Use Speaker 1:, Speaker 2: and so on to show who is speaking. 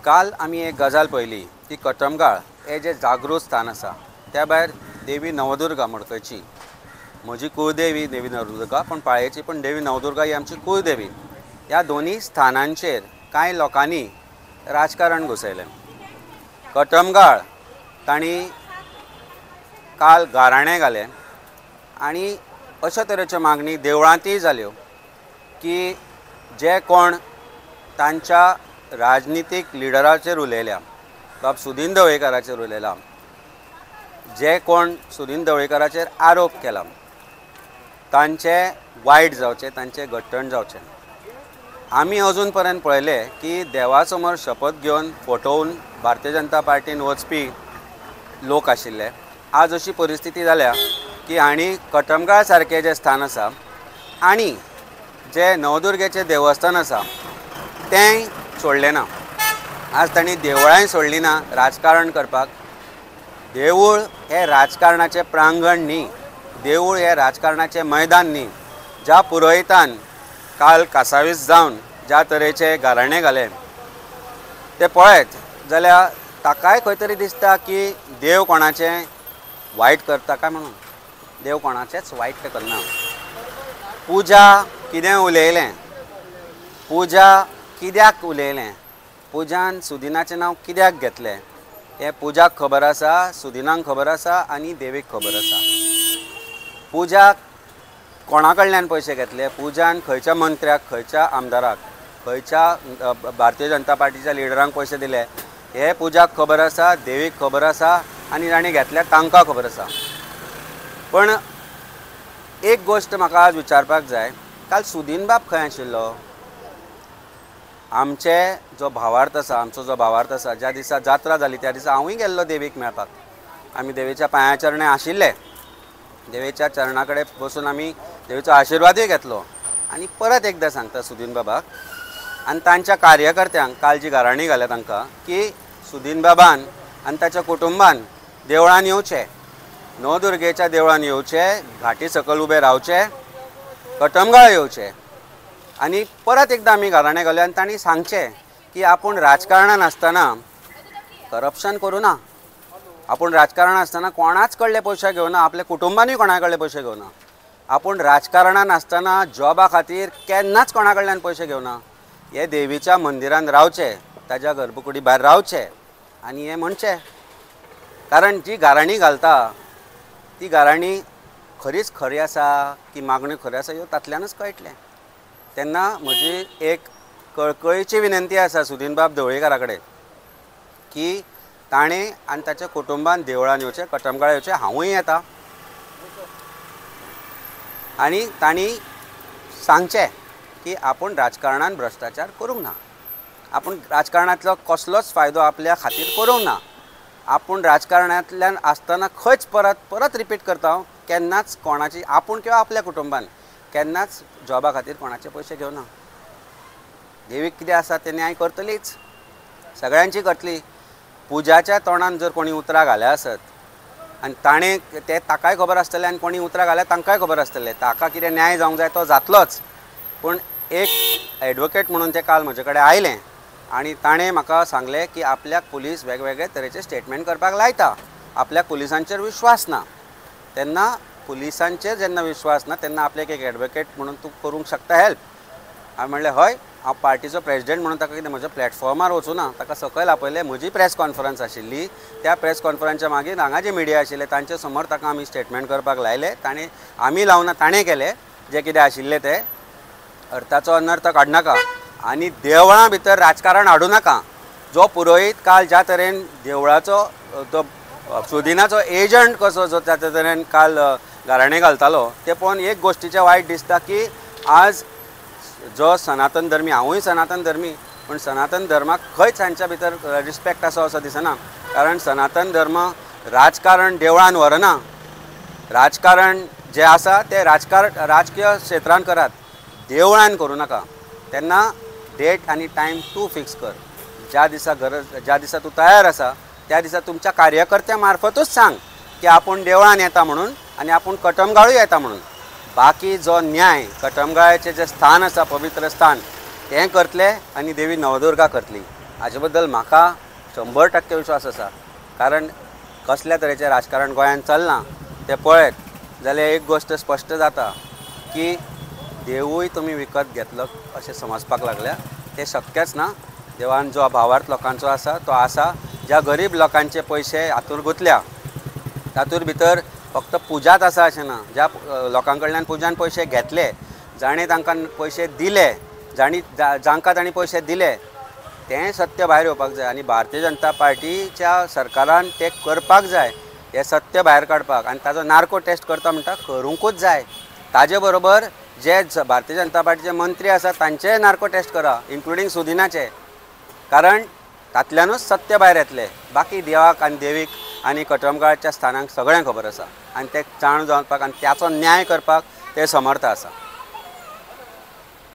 Speaker 1: काल आमी एक गजाल पळयली की कटमगाळ हे जे जागृत स्थान आसा त्या भायर देवी नवदुर्गा मडकयची, म्हजी कुळदेवी देवी नवदुर्गा पण पाळयेची, पण देवी नवदुर्गा ही आमची कुळदेवी. ह्या दोनूय स्थानांचेर कांय लोकांनी राजकारण घुसयलें. कटमगाळ तांणी काल गाराणें घालें आनी अशा तरेच्यो मागणी देवळांतूय जाल्यो की जे कोण तांच्या राजनितीक लिडराचेर उलयल्या, बाब सुदीन ढवळीकाराचेर उलयला, जे कोण सुदीन ढवळीकाराचेर आरोप केला तांचे वायट जावचें, तांचें घट्टण जावचें. आमी अजून पर्यंत पळयलें की देवा समोर शपथ घेवन फटोवन भारतीय जनता पार्टीन वचपी लोक आशिल्ले. आज अशी परिस्थिती जाल्या की हांणी कटमगाळ सारकें जें स्थान आसा आनी जें नवदुर्गेचें देवस्थान आसा तेंय सोडलें ना. आज तांणी देवळांय सोडलीं ना राजकारण करपाक. देवूळ हें राजकारणाचें प्रांगण न्ही, देवूळ हें राजकारणाचें मैदान न्ही. ज्या पुरोहितान काल कासावीस जावन ज्या तरेचे गाराणें घालें तें पळयत जाल्यार ताकाय खंय तरी दिसता की देव कोणाचें वायट करता काय म्हणून. देव कोणाचेंच वायट करना. पुजा कितें उलयलें, पुजा कित्याक उलयलें, पुजान सुदिनाचें नांव कित्याक घेतलें हें पुजाक खबर आसा, सुदिनाक खबर आसा आनी देवीक खबर आसा. पुजाक कोणा कडल्यान पयशे घेतले, पुजान खंयच्या मंत्र्याक, खंयच्या आमदाराक, खंयच्या भारतीय जनता पार्टीच्या लिडरांक पयशे दिले हें पुजाक खबर आसा, देवीक खबर आसा आनी जांणी घेतल्या तांकां खबर आसा. पण एक गोश्ट म्हाका आज विचारपाक जाय, काल सुदीन बाब खंय आशिल्लो? आमचे जो भावार्थ आसा, आमचो जो भावार्थ आसा, ज्या दिसा जात्रा जाली त्या दिसा हांवूय गेल्लो देवीक मेळपाक. आमी देवीच्या पांया चरणे आशिल्ले, देवीच्या चरणा कडेन बसून आमी देवीचो आशिर्वादूय घेतलो. आनी परत एकदां सांगता सुदीन बाबाक आनी तांच्या कार्यकर्त्यांक काल जी गाराणी घाल्या तांकां की सुदीन बाबान आनी ताच्या कुटुंबान देवळान येवचें, नवदुर्गेच्या देवळान येवचें, घाटी सकयल उबे रावचें, कटमगाळ येवचें आनी परत एकदां आमी गाराणें घालें आनी तांणी सांगचें की आपूण राजकारणान आसतना करप्शन करूं ना, आपूण राजकारणान आसतना कोणाच कडले पयशे घेवना, आपल्या कुटुंबानूय कोणा कडले पयशे घेवना, आपूण राजकारणान आसतना जॉबा खातीर केन्नाच कोणा कडल्यान पयशे घेवना. हे देवीच्या मंदिरान रावचें, ताज्या गर्भकुडी भायर रावचें आनी हें म्हणचें. कारण जी गाराणी घालता ती गाराणी खरीच खरी आसा की मागण्यो खऱ्यो आसा ह्यो तातल्यानच कळटलें. तेन्ना म्हजी एक कळकळीची विनंती आसा सुदीन बाब ढवळीकारा कडेन की ताणें आनी ताच्या कुटुंबान देवळान येवचें, कटमगाळ येवचें, हांवूय येता आनी तांणी सांगचें की आपूण राजकारणान भ्रश्टाचार करूंक ना, आपूण राजकारणांतलो कसलोच फायदो आपल्या खातीर करूंक ना, आपूण राजकारणांतल्यान आसतना खंयच परत परत रिपीट करता हांव, केन्नाच कोणाची आपूण किंवा आपल्या कुटुंबान केन्नाच जॉबा खातीर कोणाचे पयशे घेवना. देवीक कितें आसा तें न्याय करतलीच, सगळ्यांची करतली. पुजाच्या तोंडान जर कोणी उतरां घाल्या आसत आनी ताणें तें ताकाय खबर आसतलें आनी कोणी उतरां घाल्या तांकांय खबर आसतलें, ताका कितें न्याय जावंक जाय तो जातलोच. पूण एक एडवोकेट म्हणून तें काल म्हजे कडेन आयलें आनी ताणें म्हाका सांगलें की आपल्याक पुलीस वेगवेगळे तरेचे स्टेटमेंट करपाक लायता, आपल्याक पुलिसांचेर विश्वास ना. तेन्ना पुलिसांचेर जेन्ना विश्वास ना तेन्ना आपल्याक एक एडवोकेट म्हणून तूं करूंक शकता हेल्प. हांवें म्हणलें हय, हांव पार्टीचो प्रेजिडेंट म्हणून ताका कितें म्हज्या प्लॅटफॉर्मार वचूं ना, ताका सकयल आपयलें. म्हजी प्रेस कॉन्फरन्स आशिल्ली, त्या प्रेस कॉन्फरन्सच्या मागीर हांगा जे मिडिया आशिल्ले तांचे समोर ताका आमी स्टेटमेंट करपाक लायलें. ताणें आमी लावना, ताणें केलें जें कितें आशिल्लें तें. अर्थाचो अनर्थ काडनाका आनी देवळां भितर राजकारण हाडूं नाका. जो पुरोहीत काल ज्या तरेन देवळाचो तो सुदिनाचो एजंट कसो जो त्या तरेन काल गाराणें घालतालो तें पळोवन एक गोश्टीचें वायट दिसता की आज जो सनातन धर्मी, हांवूय सनातन धर्मी, पूण सनातन धर्माक खंयच हांच्या भितर रिस्पेक्ट आसा असो दिसना. कारण सनातन धर्म राजकारण देवळान व्हरना, राजकारण जें आसा तें राजकीय क्षेत्रान करात, देवळान करूं नाका. तेन्ना डेट आनी टायम तूं फिक्स कर, ज्या दिसा गरज, ज्या दिसा तूं तयार आसा त्या दिसा तुमच्या कार्यकर्त्या मार्फतूच सांग की आपूण देवळान येता म्हणून आनी आपूण कटमगाळूय येता म्हणून. बाकी जो न्याय कटमगाळाचें जें स्थान आसा, पवित्र स्थान, तें करतले आनी देवी नवदुर्गा करतली. हाजे बद्दल म्हाका 100% विश्वास आसा. कारण कसल्या तरेचें राजकारण गोंयांत चल्लां तें पळयत जाल्यार एक गोश्ट स्पश्ट जाता की देवूय तुमी विकत घेतलो अशें समजपाक लागल्या. तें शक्यच ना. देवान जो भावार्थ लोकांचो आसा तो आसा. ज्या गरीब लोकांचे पयशे हातूंत गुंतल्या तातूंत भितर फक्त पुजाच आसा अशें ना. ज्या लोकां कडल्यान पुजान पयशे घेतले, जाणें तांकां पयशे दिले, जांकां तांणी पयशे दिले तें सत्य भायर येवपाक जाय आनी भारतीय जनता पार्टीच्या सरकारान तें करपाक जाय. हें सत्य भायर काडपाक आनी ताजो नार्को टेस्ट करता म्हणटा करूंकूच जाय. ताजे बरोबर जे भारतीय जनता पार्टीचे मंत्री आसात तांचेय नार्को टेस्ट करा, इन्क्लुडींग सुदिनाचे, कारण तातल्यानूच सत्य भायर येतलें. बाकी देवाक आनी देवीक आनी कटमगाळच्या स्थानांक सगळ्यांक खबर आसा आनी ते जाण जावपाक आनी त्याचो न्याय करपाक ते समर्थ आसा.